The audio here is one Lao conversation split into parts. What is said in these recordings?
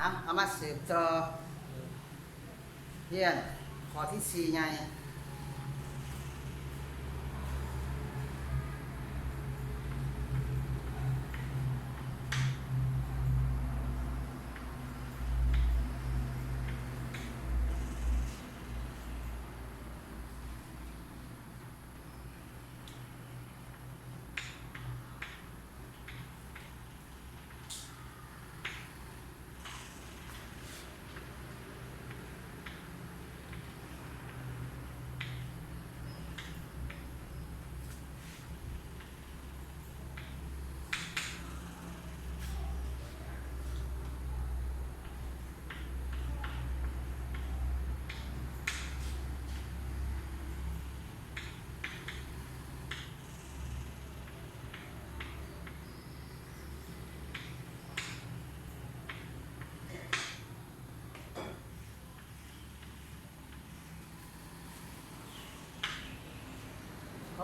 ເອົາ ເອົາມາສືບຕໍ່ຮຽນຂໍ້ທີສີ່ໃຫຍ່.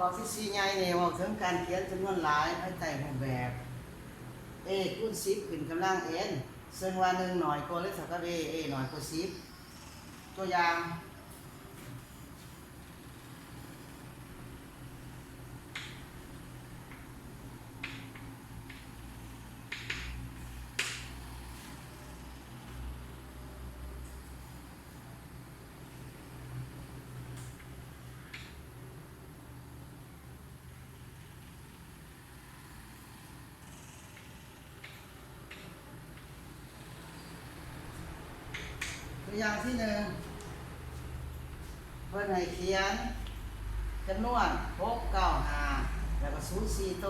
ຂໍ້ທີສີ່ໃຫຍ່ນີ້ເວົ້າເຖິງການຂຽນຈຳນວນຫຼາຍພາຍໃຕ້ຮູບແບບ a ຄູນສິບຂຶ້ນກຳລັງ n ເຊິ່ງວ່າໜຶ່ງໜ້ອຍກວ່າຫຼືເທົ່າກັບ a, a ໜ້ອຍກວ່າສິບ. ຕົວຢ່າງ ຕົວຢ່າງທີໜຶ່ງ ເພິ່ນໃຫ້ຂຽນຈຳນວນ ຫົກ ເກົ້າ ຫ້າ ແລ້ວກໍ ສູນ ສີ່ ໂຕ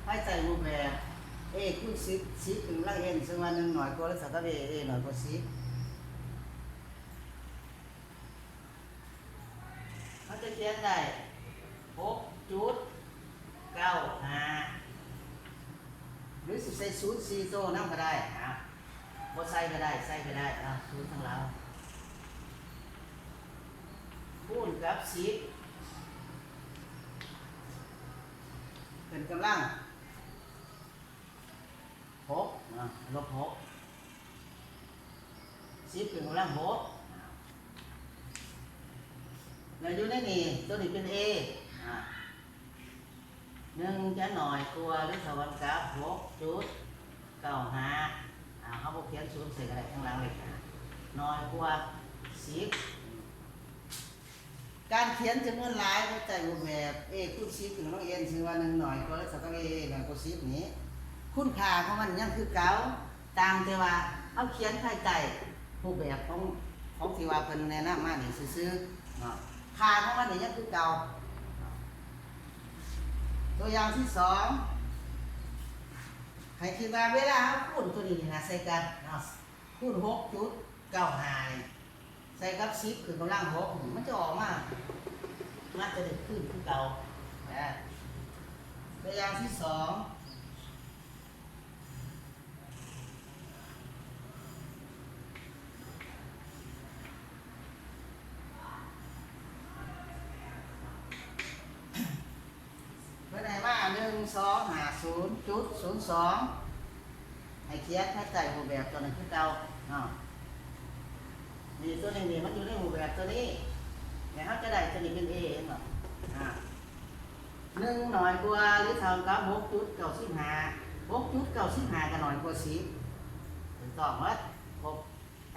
ພາຍໃຕ້ຮູບແບບ a ຄູນສິບ ສິບຂຶ້ນກຳລັງ n ເຊິ່ງວ່າໜຶ່ງໜ້ອຍກວ່າຫຼືເທົ່າກັບ a, a ໜ້ອຍກວ່າສິບ. ເຮົາຈະຂຽນໄດ້ ຫົກຈຸດເກົ້າຫ້າ ຫຼືຊິໃສ່ ສູນ ສີ່ ໂຕນຳກໍໄດ້ ອາ ບໍ່ໃສ່ກໍໄດ້ ໃສ່ກໍໄດ້ ອາ ສູນທາງຫຼັງ ຄູນກັບ ສິບ ຂຶ້ນກຳລັງ ຫົກເນາະ ລົບຫົກ ສິບຂຶ້ນກຳລັງຫົກ ແລ້ວຢູ່ໃນນີ້ ໂຕນີ້ເປັນ a ອາ ໜຶ່ງຈະໜ້ອຍກວ່າ ຫຼືເທົ່າກັນກັບ ຫົກຈຸດເກົ້າຫ້າ ອາ ເຮົາບໍ່ຂຽນສູນໃສ່ກໍໄດ້ ຂ້າງຫຼັງເລກຫ້າ ໜ້ອຍກວ່າ ສິບ. ການຂຽນຈຳນວນຫຼາຍພາຍໃຕ້ຮູບແບບ a ຄູນສິບຂຶ້ນກຳລັງ n ເຊິ່ງວ່າໜຶ່ງໜ້ອຍກວ່າຫຼືເທົ່າກັບ a, a ໜ້ອຍກວ່າສິບນີ້ ຄຸນຄ່າຂອງມັນຍັງຄືເກົ່າ ຕ່າງແຕ່ວ່າເຮົາຂຽນພາຍໃຕ້ຮູບແບບຂອງ ຂອງທີ່ວ່າເພິ່ນແນະນຳມານີ້ຊື່ໆເນາະ ຄ່າຂອງມັນນີ້ຍັງຄືເກົ່າ. ຕົວຢ່າງທີສອງ ໃຫ້ຄິດວ່າເວລາເຮົາຄູນຕົວນີ້ນີ້ນະ ໃສ່ກັບເນາະ ຄູນ ຫົກຈຸດເກົ້າຫ້າ ນີ້ ໃສ່ກັບ ສິບຂຶ້ນກຳລັງ ຫົກ ມັນຈະອອກມາ ມັນຈະໄດ້ຄືນຄືເກົ່ານະ. ຕົວຢ່າງທີສອງ ເພິ່ນໃຫ້ມາ ໜຶ່ງ ສອງ ຫ້າ ສູນ ຈຸດ ສູນ ສອງ ໃຫ້ຂຽນພາຍໃຕ້ຮູບແບບຕົວນັ້ນຄືເກົ່າເນາະ. ນີ້ ຕົວນີ້ນີ້ ມັນຢູ່ໃນຮູບແບບຕົວນີ້ ແລ້ວເຮົາຈະໄດ້ຕົວນີ້ເປັນ a ເຫັນບໍ່? ອາ ໜຶ່ງໜ້ອຍກວ່າ ຫຼືເທົ່າກັບ ຫົກຈຸດເກົ້າສິບຫ້າ ຫົກຈຸດເກົ້າສິບຫ້າ ກໍໜ້ອຍກວ່າ ສິບ ຖືກຕ້ອງໝົດ ຄົບ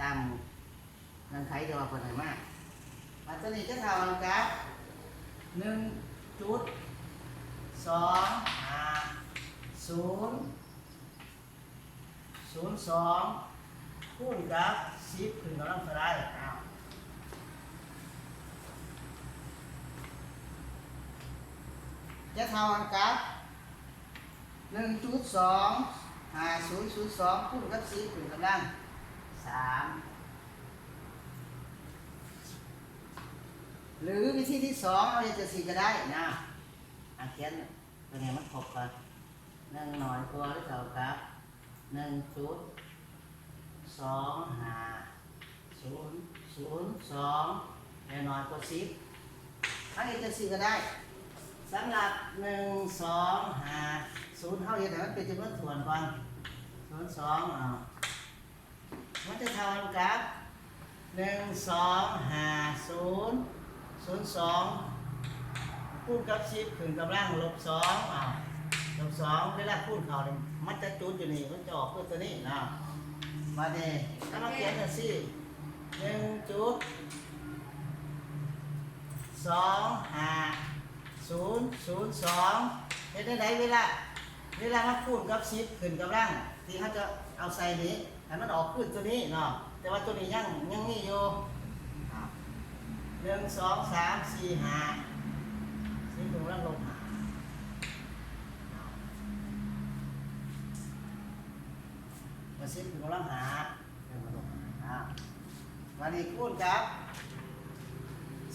ຕາມ ເງື່ອນໄຂທີ່ວ່າເພິ່ນໃຫ້ມາ ບາດຕົວນີ້ຈະເທົ່າກັນກັບ ໜຶ່ງຈຸດສອງຫ້າສູນ ສູນສອງ ຄູນກັບ ສິບຂຶ້ນກຳລັງເທົ່າໃດ? ອ້າວ ຈະເທົ່າກັນກັບ ໜຶ່ງຈຸດສອງຫ້າສູນສູນສອງ ຄູນກັບ ສິບຂຶ້ນກຳລັງ ສາມ ຫຼືວິທີທີສອງ ເຮົາເຮັດຈັ່ງຊີ້ກໍໄດ້ນະ ອາ ຂຽນຕົວນີ້ໃຫ້ມັນຄົບກ່ອນ ໜຶ່ງນ້ອຍກວ່າ ຫຼືເທົ່າກັບ ໜຶ່ງຈຸດສອງຫ້າສູນສູນສອງ ແລະ ນ້ອຍກວ່າ ສິບ ເຮົາເຮັດຈັ່ງຊີ້ກໍໄດ້ ສຳລັບ ໜຶ່ງສອງຫ້າສູນ ເຮົາເຮັດໃຫ້ມັນເປັນຈຳນວນຖ້ວນກ່ອນ ສູນສອງ ເອົາ ກັບ ໜຶ່ງສອງຫ້າສູນ ສູນສອງ ຄູນກັບສິບຂຶ້ນກຳລັງລົບສອງ ເອົາ ລົບສອງ ເວລາຄູນເຂົ້ານີ້ ມັນຈະຈຸດຢູ່ນີ້ ມັນຈະອອກຄືຕົວນີ້ເນາະ. ບາດນີ້ ເຮົາມາຂຽນຈັ່ງຊີ້ ໜຶ່ງຈຸດສອງຫ້າສູນສູນສອງ ເຮັດແນວໃດ ເວລາ ເວລາມາຄູນກັບສິບຂຶ້ນກຳລັງ ທີ່ເຮົາຈະເອົາໃສ່ນີ້ ໃຫ້ມັນອອກຄືຕົວນີ້ເນາະ ແຕ່ວ່າຕົວນີ້ຍັງ ຍັງມີຢູ່ ອ່າ ໜຶ່ງສອງສາມສີ່ຫ້າ ສິບຂຶ້ນກຳລັງລົບຫ້າ ມາສິບຂຶ້ນກຳລັງຫ້າ ເອີ ມາລົບຫ້າ ບາດນີ້ຄູນກັບ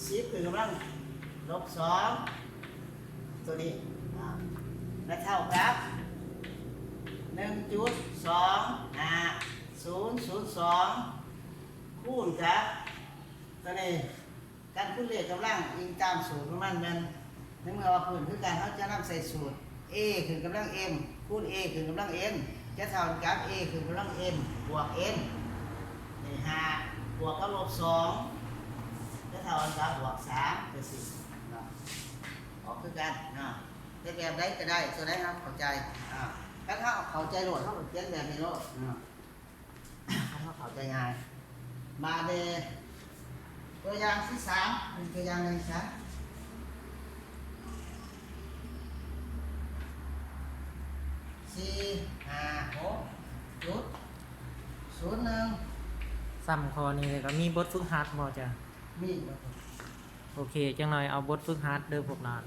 ສິບຂຶ້ນກຳລັງລົບສອງ ຕົວນີ້ ອ່າ ແລະເທົ່າກັບ ໜຶ່ງຈຸດສອງຫ້າສູນສູນສອງ ຄູນກັບຕົວນີ້ ການຄູນເລກກຳລັງອີງຕາມສູດຂອງມັນແມ່ນ ໃນເມື່ອວ່າພື້ນຄືກັນ ເຮົາຈະນຳໃສ່ສູດ A ຂຶ້ນກຳລັງ M ຄູນ A ຂຶ້ນກຳລັງ N ຈະເທົ່າກັບ A ຂຶ້ນກຳລັງ M ບວກ N ນີ້ ຫ້າບວກກັບລົບສອງ ຈະເທົ່າກັນກັບບວກສາມ ຈັ່ງຊີ້ເນາະ ອອກຄືກັນເນາະ. ເຮັດແບບໃດກໍໄດ້ ຕົວໃດເຮົາເຂົ້າໃຈ ອ່າ ຄັນເຮົາເຂົ້າໃຈໂລດ ເຮົາກໍຂຽນແບບນີ້ໂລດເນາະ ເຮົາເຂົ້າໃຈງ່າຍ. ບາດນີ້ຕົວຢ່າງທີສາມ ເປັນຕົວຢ່າງໜຶ່ງຊະ ສີ່ຫ້າຫົກຈຸດສູນໜຶ່ງ ຊ້ຳຂໍ້ນີ້ແລ້ວກໍມີບົດຝຶກຫັດບໍ່ອາຈານ? ມີ. ໂອເຄ ຈັກໜ່ອຍເອົາບົດຝຶກຫັດເດີພວກຫຼານ.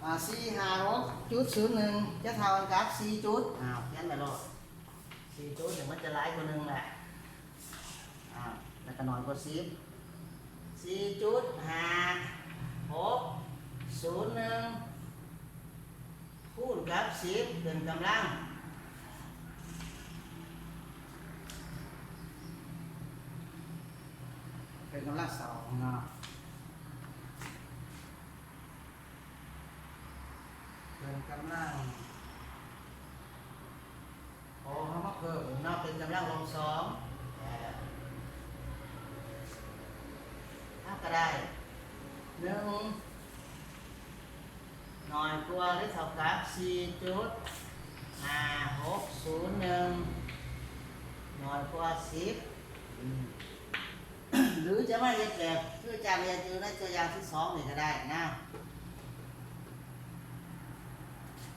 ອ່າ ສີ່ຫ້າຫົກຈຸດສູນໜຶ່ງ ຈະເທົ່າກັບສີ່ຈຸດ ອ້າວ ຂຽນໄປໂລດ. ສີ່ຈຸດນີ້ມັນຈະຫຼາຍກວ່າໜຶ່ງແຫຼະ ອ່າ ແລ້ວກໍໜ້ອຍກວ່າສິບ ສີ່ຈຸດຫ້າຫົກສູນໜຶ່ງ ຄູນກັບສິບຂຶ້ນກຳລັງ ເປັນກຳລັງສອງເນາະ ເປັນກຳລັງ ໂອ ເຮົາມາເພີ່ມອີກເນາະ ເປັນກຳລັງລົບສອງ ເອີ ເຮົາກໍໄດ້ ໜຶ່ງ ໜ້ອຍກວ່າ ຫຼື ເທົ່າກັບ ສີ່ຈຸດຫ້າຫົກສູນໜຶ່ງ ໜ້ອຍກວ່າສິບ ອືມ ຫຼືຈະມາເຮັດແບບຄືອາຈານເຮັດຢູ່ໃນຕົວຢ່າງທີສອງນີ້ກໍໄດ້ນະ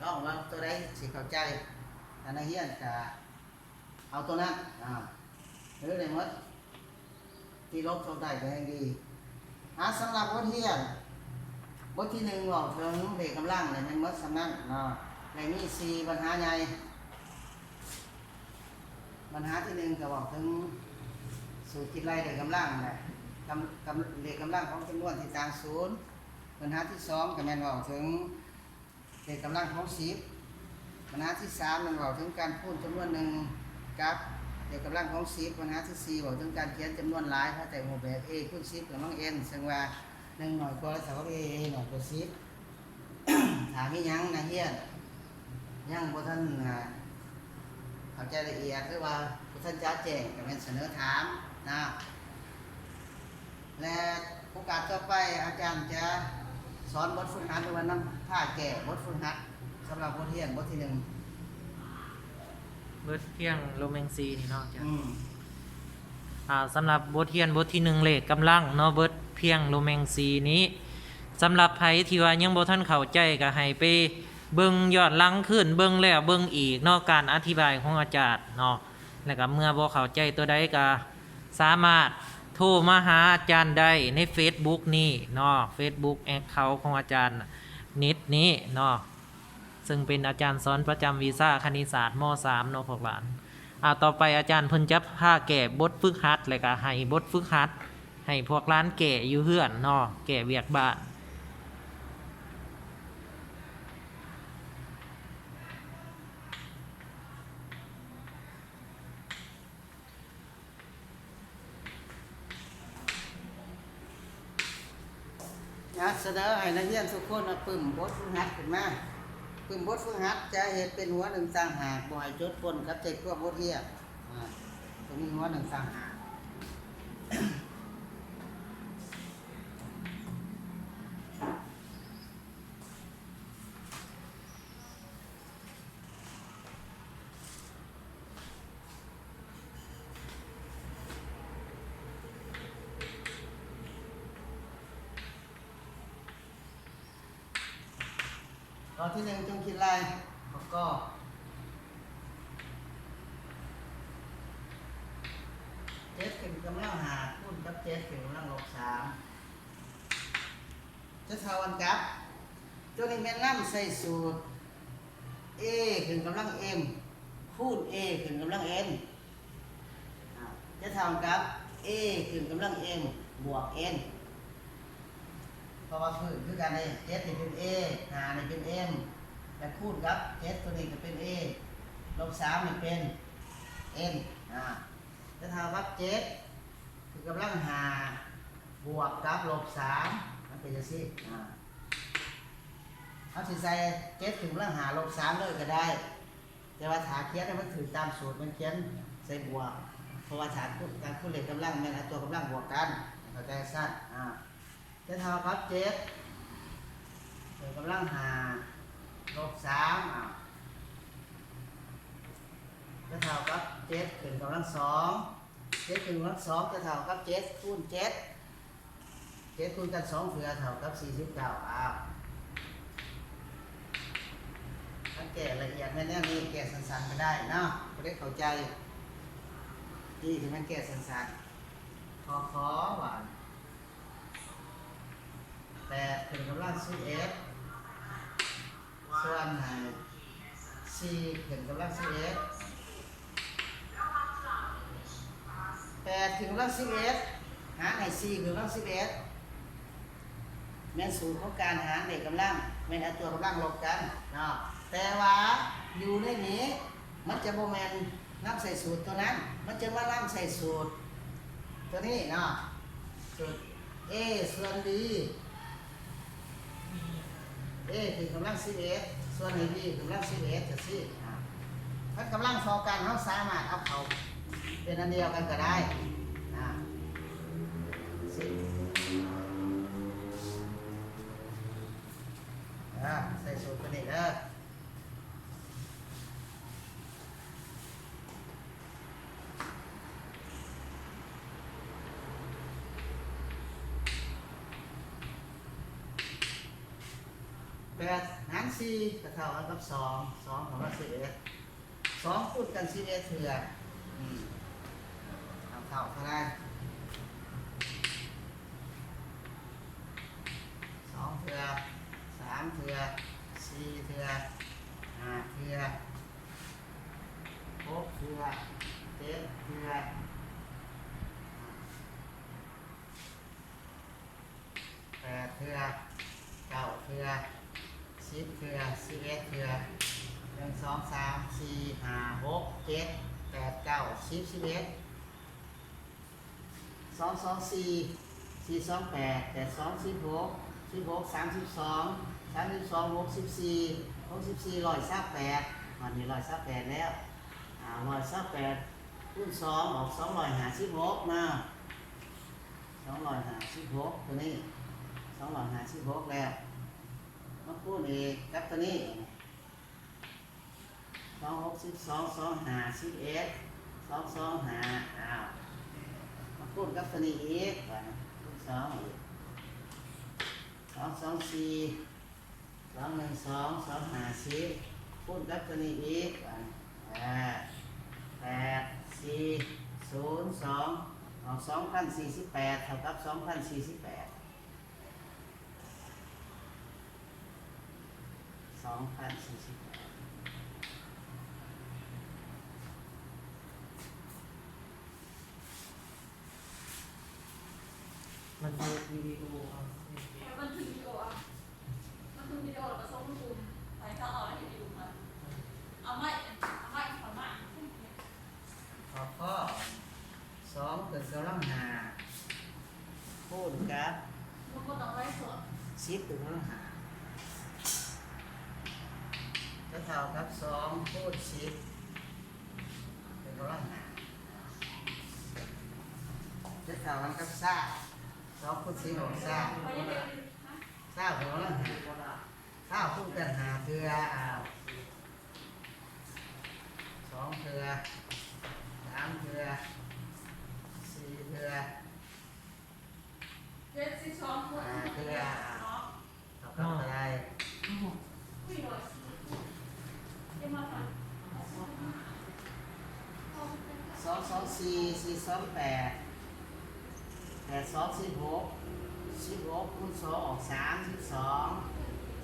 ລອງເບິ່ງຕົວໃດຊິເຂົ້າໃຈ ຖ້ານັກຮຽນກໍເອົາຕົວນັ້ນ ອ່າ ຫຼືໄດ້ໝົດ ທີ່ລົບເທົ່າໃດກໍແຮ່ງດີ. ອ່າ ສຳລັບບົດຮຽນບົດທີໜຶ່ງ ເວົ້າເຖິງເລກກຳລັງ ແລະ ແມ່ນໝົດສ່ຳນັ້ນເນາະ ແລະ ມີສີ່ບັນຫາໃຫຍ່. ບັນຫາທີໜຶ່ງກໍເວົ້າເຖິງສູດຄິດໄລ່ເລກກຳລັງ ແລະ ກຳ ກຳ ເລກກຳລັງຂອງຈຳນວນທີ່ຕ່າງສູນ. ບັນຫາທີສອງກໍແມ່ນເວົ້າເຖິງເລກກຳລັງຂອງສິບ. ບັນຫາທີສາມແມ່ນເວົ້າເຖິງການຄູນຈຳນວນໜຶ່ງກັບເລກກຳລັງຂອງສິບ. ບັນຫາທີສີ່ເວົ້າເຖິງການຂຽນຈຳນວນຫຼາຍພາຍໃຕ້ຮູບແບບ A ຄູນສິບກຳລັງ N ເຊິ່ງວ່າ ໜຶ່ງ ນ້ອຍກວ່າ ຫຼື ເທົ່າກັບ A ນ້ອຍກວ່າສິບ. ຖ້າມີຫຍັງນັກຮຽນຍັງບໍ່ທັນ ອ່າ ເຂົ້າໃຈລະອຽດ ຫຼືວ່າບໍ່ທັນຈະແຈ້ງ ກໍແມ່ນສະເໜີຖາມນະ ແລະ ໂອກາດຕໍ່ໄປອາຈານຈະສອນບົດຝຶກຫັດ ຫຼືວ່ານຳພາແກ້ບົດຝຶກຫັດ ສຳລັບບົດຮຽນບົດທີໜຶ່ງ ເບິດພຽງໂລແມງຊີນີ້ເນາະອາຈານ. ອືມ ອ່າ ສຳລັບບົດຮຽນບົດທີໜຶ່ງ ເລກກຳລັງເນາະ ເບິດພຽງໂລແມງຊີນີ້ ສຳລັບໃຜທີ່ວ່າຍັງບໍ່ທັນເຂົ້າໃຈ ກໍໃຫ້ໄປເບິ່ງຍ້ອນຫຼັງຄືນ ເບິ່ງແລ້ວເບິ່ງອີກເນາະ ການອະທິບາຍຂອງອາຈານເນາະ. ແລ້ວກໍເມື່ອບໍ່ເຂົ້າໃຈຕົວໃດ ກໍສາມາດໂທມາຫາອາຈານໄດ້ໃນເຟສບຸກນີ້ເນາະ ເຟສບຸກແອັກເຄົາຂອງອາຈານນິດນີ້ເນາະ. ເຊິ່ງເປັນອາຈານສອນປະຈຳວິຊາຄະນິດສາດ ມໍສາມ ເນາະພວກຫຼານ. ອ່າ ຕໍ່ໄປອາຈານເພິ່ນຈະພາແກ້ບົດຝຶກຫັດ ແລະກະໃຫ້ບົດຝຶກຫັດໃຫ້ພວກຫຼານແກ້ຢູ່ເຮືອນເນາະ ແກ້ວຽກບ້ານ. ອາ ສະເໜີໃຫ້ນັກຮຽນທຸກຄົນມາປຶ້ມບົດຝຶກຫັດຂຶ້ນມາ. ປຶ້ມບົດຝຶກຫັດຈະເຮັດເປັນຫົວໜຶ່ງຕ່າງຫາກ, ບໍ່ໃຫ້ຈົດປົນກັບໃຈຄວາມບົດຮຽນ. ອາ ຕົ ມີຫົວໜຶ່ງຕ່າງຫາກ. ຂໍ້ທີໜຶ່ງ ຈົ່ງຄິດໄລ່ປະກອບ ເຈັດຂຶ້ນກຳລັງຫ້າ ຄູນກັບເຈັດຂຶ້ນກຳລັງລົບສາມ ຈະເທົ່າກັນກັບ ໂຕນີ້ແມ່ນນຳໃສ່ສູດ a ຂຶ້ນກຳລັງ m ຄູນ a ຂຶ້ນກຳລັງ n ອາ ຈະເທົ່າກັບ a ຂຶ້ນກຳລັງ m ບວກ n ເພາະວ່າພື້ນຄືກັນເດ້ ເຈັດນີ້ເປັນ a ຫ້ານີ້ເປັນ m ແລະ ຄູນກັບເຈັດໂຕນີ້ກໍເປັນ a ລົບສາມນີ້ເປັນ n ອາ ຈະເທົ່າກັບເຈັດ ຄືກຳລັງຫ້າ ບວກກັບລົບສາມ ມັນເປັນຈັ່ງຊີ້ ອາ ເຮົາຊິໃສ່ເຈັດຄືກຳລັງຫ້າລົບສາມເລີຍກໍໄດ້ ແຕ່ວ່າຖ້າຂຽນໃຫ້ມັນຖືກຕາມສູດ ແມ່ນຂຽນໃສ່ບວກ ເພາະວ່າຖ້າຄູນ ການຄູນເລກກຳລັງແມ່ນເອົາຕົວກຳລັງບວກກັນ ໃຫ້ເຂົ້າໃຈຊັ້ນ ອາ ຈະເທົ່າກັບເຈັດ ເປັນກຳລັງຫ້າ ລົບສາມ ອາ ຈະເທົ່າກັບເຈັດຂຶ້ນກຳລັງສອງ ເຈັດຂຶ້ນກຳລັງສອງຈະເທົ່າກັບເຈັດຄູນເຈັດ ເຈັດຄູນກັນສອງເທື່ອເທົ່າກັບສີ່ສິບເກົ້າ ອ້າວ ຄັນແກ້ລະອຽດແມ່ນແນວນີ້ ແກ້ສັ້ນໆກໍໄດ້ເນາະ ຜູ້ໃດເຂົ້າໃຈ ທີ່ມັນແກ້ສັ້ນໆ ຂໍ້ ຂໍ້ ວ່າ ແປດຂຶ້ນກຳລັງສິບເອັດ ສ່ວນໃຫ້ສີ່ຂຶ້ນກຳລັງສິບເອັດ ແປດຂຶ້ນກຳລັງສິບເອັດ ຫານໃຫ້ສີ່ຂຶ້ນກຳລັງສິບເອັດ ແມ່ນສູດຂອງການຫານເລກກຳລັງ ແມ່ນເອົາຕົວກຳລັງລົບກັນເນາະ ແຕ່ວ່າຢູ່ໃນນີ້ ມັນຈະບໍ່ແມ່ນນຳໃສ່ສູດຕົວນັ້ນ ມັນຈະມານຳໃສ່ສູດຕົວນີ້ເນາະ ສູດ a ສ່ວນ b a ຄືກຳລັງສິບເອັດ ສ່ວນໃຫ້ b ກຳລັງສິບເອັດ ຈັ່ງຊີ້ ອາ ຄັນກຳລັງເທົ່າກັນ ເຮົາສາມາດເອົາເຂົ້າເປັນອັນດຽວກັນກໍໄດ້ ອາ ສິບ ອາ ໃສ່ສູດຕົວນີ້ເດີ. ແປດຫານສີ່ກໍເທົ່າກັນກັບສອງ ສອງເທົ່າກັບສິບເອັດ ສອງຄູນກັນສິບເອັດເທື່ອ ອືມ ເທົ່າເທົ່າເທົ່າໃດ? ສອງເທື່ອ ສາມເທື່ອ ສີ່ເທື່ອ ຫ້າເທື່ອ ຫົກເທື່ອ ເຈັດເທື່ອ ແປດເທື່ອ ເກົ້າເທື່ອ ສິບເທື່ອ ສິບເອັດເທື່ອ ໜຶ່ງ ສອງ ສາມ ສີ່ ຫ້າ ຫົກ ເຈັດ ແປດ ເກົ້າ ສິບ ສິບເອັດ ສອງສອງສີ່ ສີ່ສອງແປດ ແປດສອງສິບຫົກ ສິບຫົກສາມສິບສອງ ສາມສິບສອງຫົກສິບສີ່ ຫົກສິບສີ່ຮ້ອຍຊາວແປດ ບາດນີ້ຮ້ອຍຊາວແປດແລ້ວ ອາ ຮ້ອຍຊາວແປດຄູນສອງອອກສອງຮ້ອຍຫ້າສິບຫົກເນາະ ສອງຮ້ອຍຫ້າສິບຫົກ ຕົວນີ້ສອງຮ້ອຍຫ້າສິບຫົກແລ້ວ ມາຄູນອີກກັບຕົວນີ້ ສອງຫົກສິບສອງ ສອງຫ້າສິບເອັດ ສອງສອງຫ້າ ອ້າວ ມາຄູນກັບຕົວນີ້ອີກ ບາດນີ້ຄູນສອງອີກ ສອງສອງສີ່ ສອງໜຶ່ງສອງ ສອງຫ້າສິບ ຄູນກັບຕົວນີ້ອີກ ບາດນີ້ ແປດ ແປດສີ່ສູນສອງ ເອົາ ສອງພັນສີ່ສິບແປດ ເທົ່າກັບ ສອງພັນສີ່ສິບແປດ ສອງພັນສີ່ສິບແປດ ບັນທຶກວິດີໂອເອົາ ບັນທຶກວິດີໂອເອົາ ບັນທຶກວິດີໂອແລ້ວກໍສົ່ງໃຫ້ກຸ່ມ ໃຜເຂົາເອົາແລ້ວເຮັດຢູ່ມາ ເອົາໄມ້ ເອົາໄມ້ເຂົ້າມາ ຂໍ ຂໍ ສອງເປັນກຳລັງຫ້າ ຄູນກັບ ມັນບໍ່ຕ້ອງໄລ່ສອນ ສິບເປັນກຳລັງຫ້າ ຈະເທົ່າກັບສອງຄູນສິບເປັນກຳລັງຫ້າ ເທົ່າກັນກັບຊາວ ສອງຄູນສີ່ອອກຊາວ ຊາວຫົວລະຫ້າ ຊາວຄູນກັນຫ້າເທື່ອ ອ້າວ ສອງເທື່ອ ສາມເທື່ອ ສີ່ເທື່ອ ເຈັດສິບສອງ ຫ້າເທື່ອ ເທົ່າກັບເທົ່າໃດ? ສອງສອງສີ່ ສີ່ສອງແປດ ແປດສອງສິບຫົກ ສິບຫົກຄູນສອງອອກສາມສິບສອງ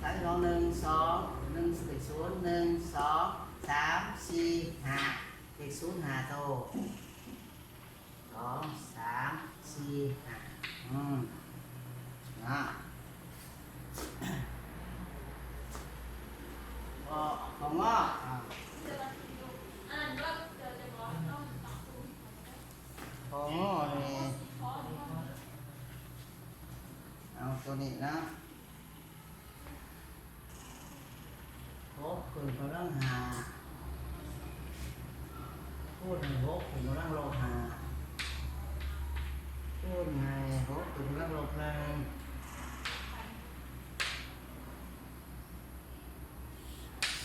ສາມສິບສອງ ໜຶ່ງສອງ ໜຶ່ງເປັນສູນ ໜຶ່ງສອງສາມສີ່ຫ້າ ເລກສູນຫ້າໂຕ ສອງສາມສີ່ຫ້າ ອືມ ເນາະ ຂໍ້ ຂໍ້ ງ ອາ ຂໍ້ ງ ນີ້ ເອົາໂຕນີ້ເນາະ ຫົກຄູນກຳລັງຫ້າ ຄູນໃຫ້ຫົກຄູນກຳລັງລົບຫ້າ ຄູນໃຫ້ຫົກຄູນກຳລັງລົບໜຶ່ງ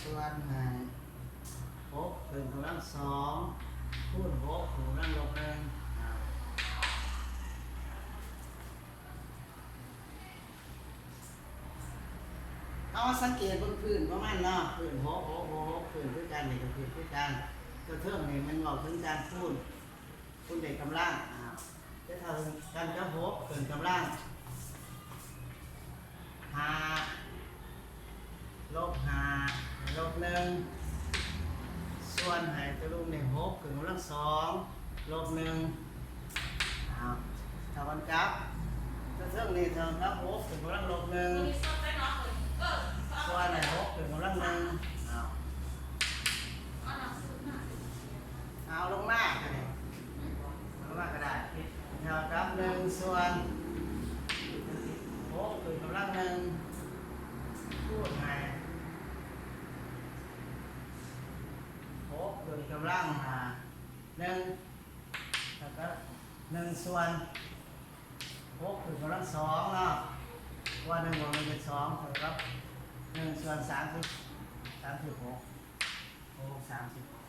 ສ່ວນໃຫ້ຫົກຄູນກຳລັງສອງ ຄູນຫົກຄູນກຳລັງລົບໜຶ່ງ ເຮົາມາສັງເກດເບິ່ງພື້ນຂອງມັນເນາະ ພື້ນຫົກ ຫົກ ຫົກ ຫົກ ພື້ນຄືກັນ ນີ້ກໍພື້ນຄືກັນ ຕົວເທິງນີ້ແມ່ນເວົ້າເຖິງການຄູນ ຄູນເປັນກຳລັງ ອາ ຈະເທົ່າກັນກັບຫົກເປັນກຳລັງຫ້າ ລົບຫ້າ ລົບໜຶ່ງ ສ່ວນໃຫ້ຕົວລຸ່ມນີ້ຫົກຂຶ້ນກຳລັງສອງ ລົບໜຶ່ງ ອ້າວ ເທົ່າກັນກັບ ຕົວເທິງນີ້ເທົ່າກັບຫົກຂຶ້ນກຳລັງລົບໜຶ່ງ ສ່ວນໃຫ້ຫົກຂຶ້ນກຳລັງໜຶ່ງ ອ້າວ ເອົາລົງມາກໍໄດ້ ລົງມາກໍໄດ້ ເທົ່າກັບໜຶ່ງສ່ວນຫົກຂຶ້ນກຳລັງໜຶ່ງ ຄູນໃຫ້ຫົກຂຶ້ນກຳລັງ ອາ ໜຶ່ງ ແລ້ວກໍໜຶ່ງສ່ວນຫົກຂຶ້ນກຳລັງສອງເນາະ ເພາະວ່າໜຶ່ງບວກໜຶ່ງເປັນສອງ ເທົ່າກັບໜຶ່ງສ່ວນສາມສິບ ສາມສິບຫົກ ຫົກ ສາມສິບຫົກ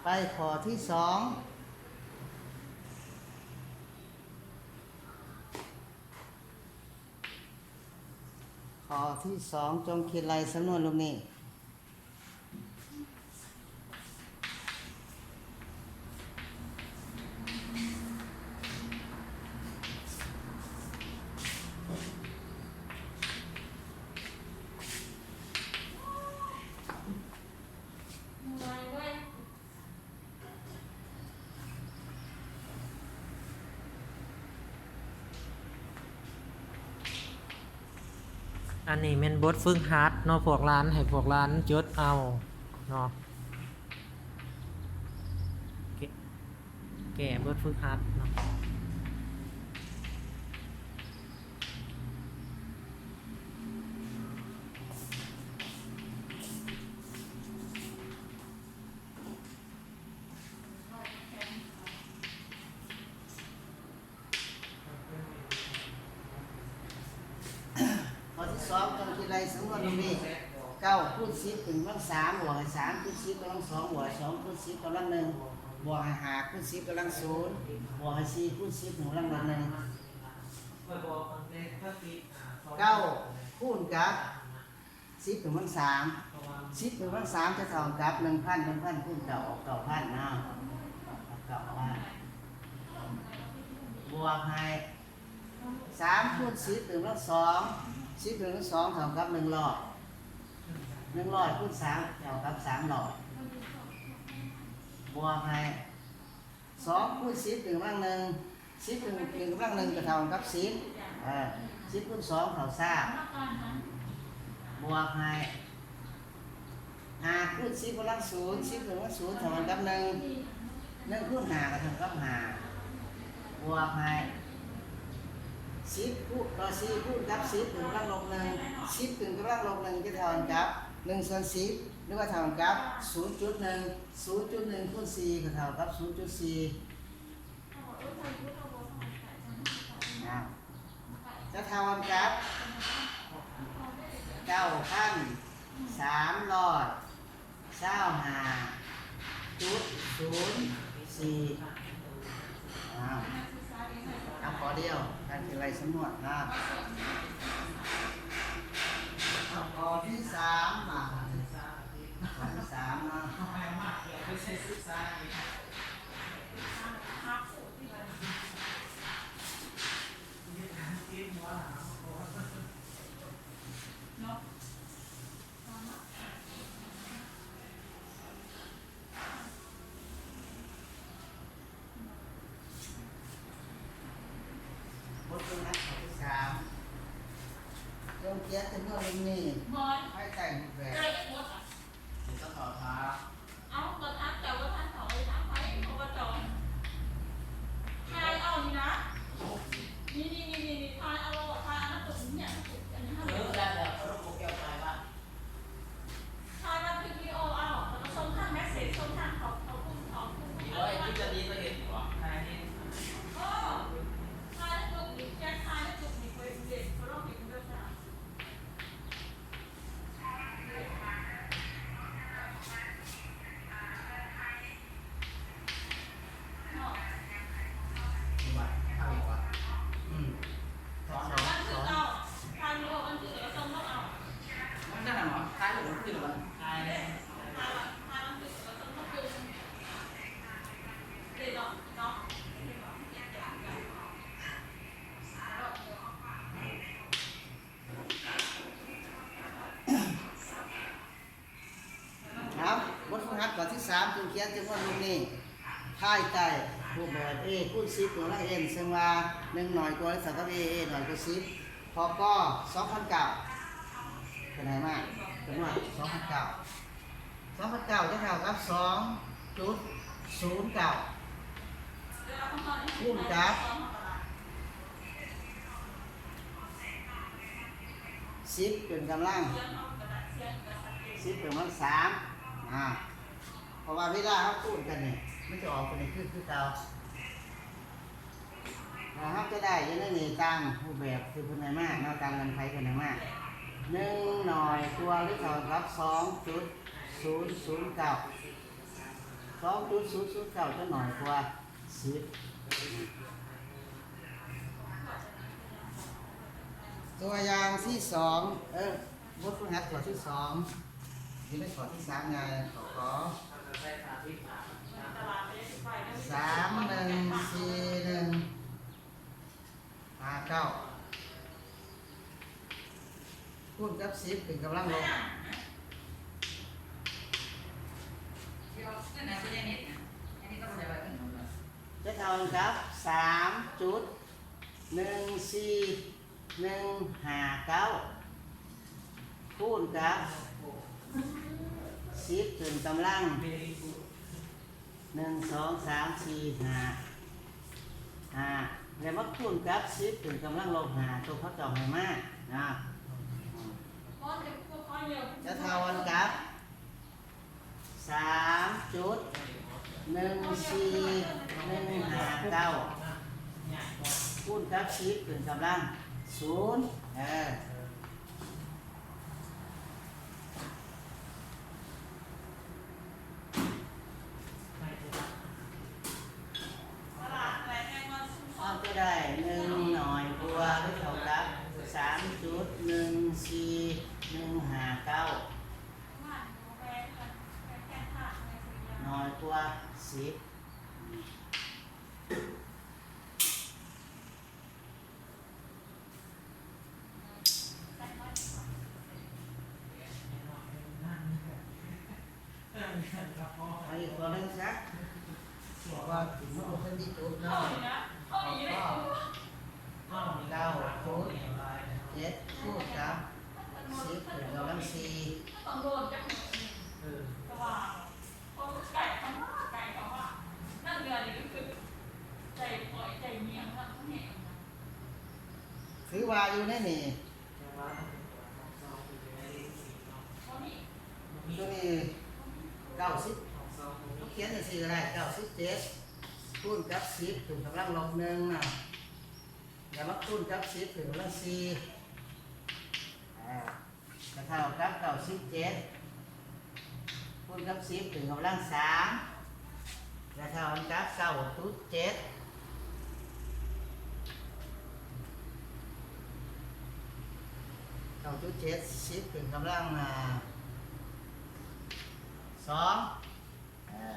ໄປຂໍ້ທີສອງ ຂໍ້ທີສອງ ຈົ່ງຄິດໄລ່ສຳນວນຮູບນີ້. ອັນນີ້ແມ່ນບົດຝຶກຫັດເນາະ ພວກຫຼານ ໃຫ້ພວກຫຼານຈົດເອົາເນາະ ແກ້ ແກ້ບົດຝຶກຫັດເນາະ. ຂໍ້ທີສອງ ຕ້ອງຄິດໄລ່ສຳນວນດັ່ງນີ້ ເກົ້າຄູນສິບຂຶ້ນກຳລັງສາມ ບວກໃຫ້ສາມຄູນສິບກຳລັງສອງ ບວກໃຫ້ສອງຄູນສິບກຳລັງໜຶ່ງ ບວກໃຫ້ຫ້າຄູນສິບກຳລັງສູນ ບວກໃຫ້ສີ່ຄູນສິບກຳລັງໜຶ່ງ ເກົ້າຄູນກັບ ສິບຂຶ້ນກຳລັງສາມ ສິບຂຶ້ນກຳລັງສາມຈະເທົ່າກັບໜຶ່ງພັນ ໜຶ່ງພັນຄູນເກົ້າອອກເກົ້າພັນເນາະ ເກົ້າພັນ ບວກໃຫ້ສາມຄູນສິບຂຶ້ນກຳລັງສອງ ສິບຂຶ້ນກຳລັງສອງເທົ່າກັບໜຶ່ງຮ້ອຍ ໜຶ່ງຮ້ອຍຄູນສາມເທົ່າກັບສາມຮ້ອຍ ບວກໃຫ້ ສອງຄູນສິບຂຶ້ນກຳລັງໜຶ່ງ ສິບຂຶ້ນ ຂຶ້ນກຳລັງໜຶ່ງກໍເທົ່າກັບສິບ ເອີ ສິບຄູນສອງເທົ່າຊາວ ບວກໃຫ້ຫ້າຄູນສິບກຳລັງສູນ ສິບຂຶ້ນກຳລັງສູນເທົ່າກັນກັບໜຶ່ງ ໜຶ່ງຄູນຫ້າກໍເທົ່າກັບຫ້າ ບວກໃຫ້ ສິບຄູນ ຕໍ່ສີ່ຄູນກັບສິບຂຶ້ນກຳລັງລົບໜຶ່ງ ສິບຂຶ້ນກຳລັງລົບໜຶ່ງຈະເທົ່າກັນກັບໜຶ່ງສ່ວນສິບ ຫຼືວ່າເທົ່າກັນກັບສູນຈຸດໜຶ່ງ ສູນຈຸດໜຶ່ງຄູນສີ່ກໍເທົ່າກັບສູນຈຸດສີ່ ຈະເທົ່າກັນກັບເກົ້າພັນສາມຮ້ອຍຊາວຫ້າຈຸດສູນສີ່ ອ້າວ ເອົາຂໍ້ດຽວ ການຄິດໄລ່ສຳນວນນະ ເອົາຂໍ້ທີສາມມາ ຂໍ້ທີສາມເນາະ. ບົດຝຶກຫັດຂໍ້ທີສາມ ຈົ່ງຂຽນຈຳນວນລູກໜີ້ພາຍໃຕ້ຮູບແບບ ເຈົ້າເຂົ້າຖາມ ເອົ້າ ກໍຖາມເຈົ້າ ບໍ່ທັນເຂົ້າ ໄປຖາມໃຜ ເຂົາກໍຈອງ ຖ່າຍເອົານີ້ນະ ນີ້ໆໆໆ ຖ່າຍເອົາ ຖ່າຍເອົານຳຕົວນີ້ ອັນນີ້ ເອີ ໄດ້ແລ້ວ ເອົາລົງໂປຣແກຣມຖ່າຍວ່າ ຖ່າຍບັນທຶກວິດີໂອເອົາ ແລ້ວກໍສົ່ງທາງແມັດເສດ ສົ່ງທາງເຂົ້າ ເຂົ້າກຸ່ມ ເຂົ້າກຸ່ມ ນີ້ເວີຍ ຄືຈະດີກວ່າເຮັດຢູ່ຫວາ ຖ່າຍນີ້ ເອີ ຖ່າຍໃນກຸ່ມນີ້ ແຈກຖ່າຍໃນກຸ່ມນີ້ ຂ້ອຍເຮັດ ຂ້ອຍລອງເຮັດເບິ່ງເດີ. ເອົາ ບົດຝຶກຫັດຂໍ້ທີສາມ ຈົ່ງຂຽນຈຳນວນລູກໜີ້ພາຍໃຕ້ຮູບແບບ A ຄູນສິບ ຕົວລະ n ເຊິ່ງວ່າ ໜຶ່ງ ໜ້ອຍກວ່າ ຫຼື ເທົ່າກັບ A A ໜ້ອຍກວ່າສິບ ຂໍ້ ກ ສອງພັນເກົ້າ ເພິ່ນໃຫ້ມາຈຳນວນສອງພັນເກົ້າ ສອງພັນເກົ້າຈະເທົ່າກັບສອງຈຸດສູນເກົ້າ ຄູນກັບສິບເປັນກຳລັງ ສິບເປັນກຳລັງສາມ ອາ ເພາະວ່າເວລາເຮົາຄູນກັນນີ້ ມັນຈະອອກເປັນນີ້ຄື ຄືເກົ່າ. ແລ້ວເຮົາຈະໄດ້ຢູ່ໃນນີ້ຕາມຮູບແບບທີ່ເພິ່ນໃຫ້ມາເນາະ ຕາມເງື່ອນໄຂເພິ່ນໃຫ້ມາ ໜຶ່ງ ໜ້ອຍກວ່າ ຫຼື ເທົ່າກັບສອງຈຸດສູນສູນເກົ້າ ສອງຈຸດສູນສູນເກົ້າຈະໜ້ອຍກວ່າສິບ. ຕົວຢ່າງທີສອງ ເອີ ບົດຝຶກຫັດຂໍ້ທີສອງ ຢູ່ໃນຂໍ້ທີສາມ ງ່າຍ ຂໍ້ ຂ ສາມ ໜຶ່ງ ສີ່ ໜຶ່ງ ຫ້າ ເກົ້າ ຄູນກັບສິບຂຶ້ນກຳລັງລົບ ຈະເທົ່າກັບສາມຈຸດໜຶ່ງສີ່ ໜຶ່ງຫ້າເກົ້າ ຄູນກັບສິບຂຶ້ນກຳລັງ ໜຶ່ງ ສອງ ສາມ ສີ່ ຫ້າ ຫ້າ ແລ້ວມາຄູນກັບສິບຂຶ້ນກຳລັງລົບຫ້າ ຕົວເຂົາເຈົ້າໃຫ້ມານະ ຈະເທົ່າກັນກັບ ສາມຈຸດໜຶ່ງສີ່ໜຶ່ງຫ້າເກົ້າ ຄູນກັບສິບຂຶ້ນກຳລັງສູນ ເອີ ເຮົາຈະໄດ້ໜຶ່ງໜ້ອຍກວ່າ ຫຼື ເທົ່າກັບ ສາມຈຸດໜຶ່ງສີ່ໜຶ່ງຫ້າເກົ້າ ໜ້ອຍກວ່າສິບ. ເອົາອີກຕົວໜຶ່ງຊະ ເພາະວ່າມັນບໍ່ທັນໄດ້ຈົບເນາະ ເກົ້າຈຸດເຈັດຄູນກັບສິບ ເປັນກຳລັງສີ່ ເອີ. ຖືວ່າຢູ່ໃນນີ້ ຕົວນີ້ເກົ້າສິບ ເຮົາຂຽນຈັ່ງຊີ້ກໍໄດ້ ເກົ້າສິບເຈັດ ຄູນກັບສິບຂຶ້ນກຳລັງລົບໜຶ່ງເນາະ ແລ້ວມາຄູນກັບສິບຂຶ້ນກຳລັງສີ່ ອາ ກໍເທົ່າກັບເກົ້າສິບເຈັດ ຄູນກັບສິບຂຶ້ນກຳລັງສາມ ກໍເທົ່າກັບເກົ້າຈຸດເຈັດ ເກົ້າຈຸດເຈັດ ສິບຂຶ້ນກຳລັງ ອາ ສອງ ອາ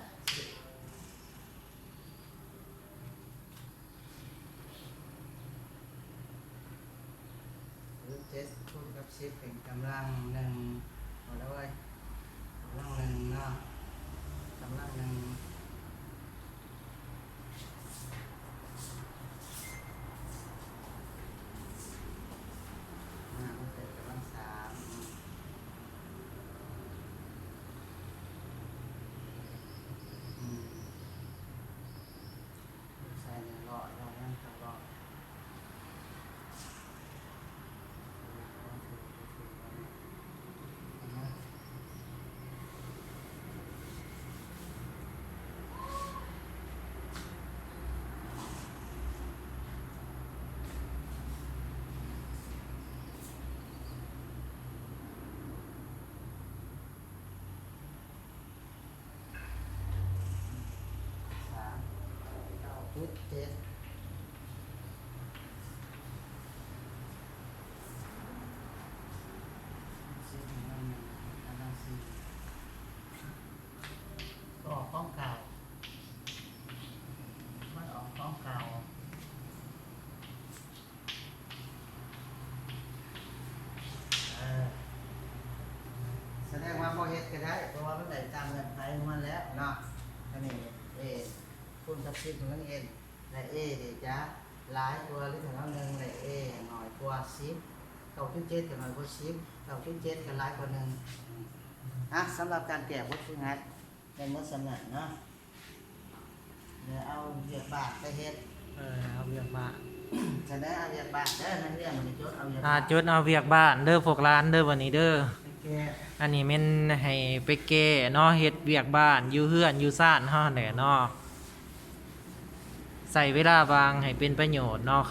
ເຈັດຄູນກັບສິບເປັນກຳລັງໜຶ່ງ ເອົາລະເວີຍ ກຳລັງໜຶ່ງເນາະ ກຳລັງໜຶ່ງ ອາ ມັນເປັນກຳລັງສາມ ອືມ ອືມ. ໃສ່ໜຶ່ງຮ້ອຍ ຮ້ອຍຍັງເກົ້າຮ້ອຍ. ສາມ ເກົ້າຈຸດເຈັດ ກໍອອກຂອງເກົ່າ ມັນອອກຂອງເກົ່າ. ເອີ ສະແດງວ່າບໍ່ເຮັດກໍໄດ້ ເພາະວ່າມັນໄດ້ຕາມເງື່ອນໄຂຂອງມັນແລ້ວເນາະ. ອັນນີ້ A ຄູນກັບສິບ ມັນ n ແລະ A ນີ້ຈະຫຼາຍກວ່າ ຫຼື ເທົ່າໜຶ່ງ ແລະ A ນ້ອຍກວ່າສິບ ເກົ້າຈຸດເຈັດກໍນ້ອຍກວ່າສິບ ເກົ້າຈຸດເຈັດກໍຫຼາຍກວ່າໜຶ່ງ. ອ່ະ ສຳລັບການແກ້ບົດຝຶກຫັດ ແມ່ນໝົດສ່ຳນັ້ນເນາະ ແລ້ວເອົາວຽກບ້ານໄປເຮັດ ເອີ ເອົາວຽກບ້ານ ສະເໜີເອົາວຽກບ້ານເດີ ນັກຮຽນ ມານີ້ ຈົດເອົາວຽກ ອ່າ ບ້ານ ຈົດເອົາວຽກບ້ານເດີພວກຫຼານເດີ ບັດນີ້ເດີ ໄປແກ້ ອັນນີ້ແມ່ນໃຫ້ໄປແກ້ເນາະ ເຮັດວຽກບ້ານຢູ່ເຮືອນຢູ່ຊານເຮົາຫັ້ນແຫຼະເນາະ. ໃຊ້ເວລາວ່າງໃຫ້ເປັນປະໂຫຍດເນາະ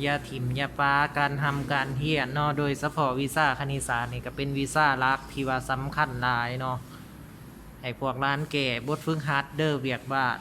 ຢ່າຖິ້ມຢ່າປະ ການຮ່ຳການຮຽນເນາະ ໂດຍສະເພາະວິຊາຄະນິດສາດນີ້ກໍເປັນວິຊາຫຼັກທີ່ວ່າສຳຄັນຫຼາຍເນາະ. ໃຫ້ພວກຫຼານແກ້ບົດຝຶກຫັດເດີ ວຽກບ້ານ.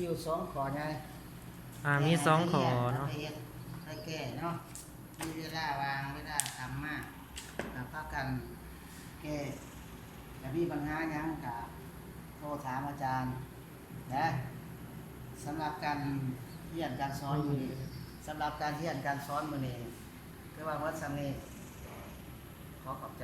ຢູ່ສອງຂໍ້ໃຫຍ່ ອ່າ ມີສອງຂໍ້ເນາະ ໄປເຮັດໄປແກ້ເນາະ ມີເວລາວ່າງ ເວລາຄ່ຳມາ ກໍພາກັນແກ້ ຖ້າມີບັນຫາຫຍັງກໍໂທຖາມອາຈານເດີ. ສຳລັບການຮຽນການສອນມື້ນີ້ ສຳລັບການຮຽນການສອນມື້ນີ້ ຖືວ່າໝົດສ່ຳນີ້ ຂໍຂອບໃຈ.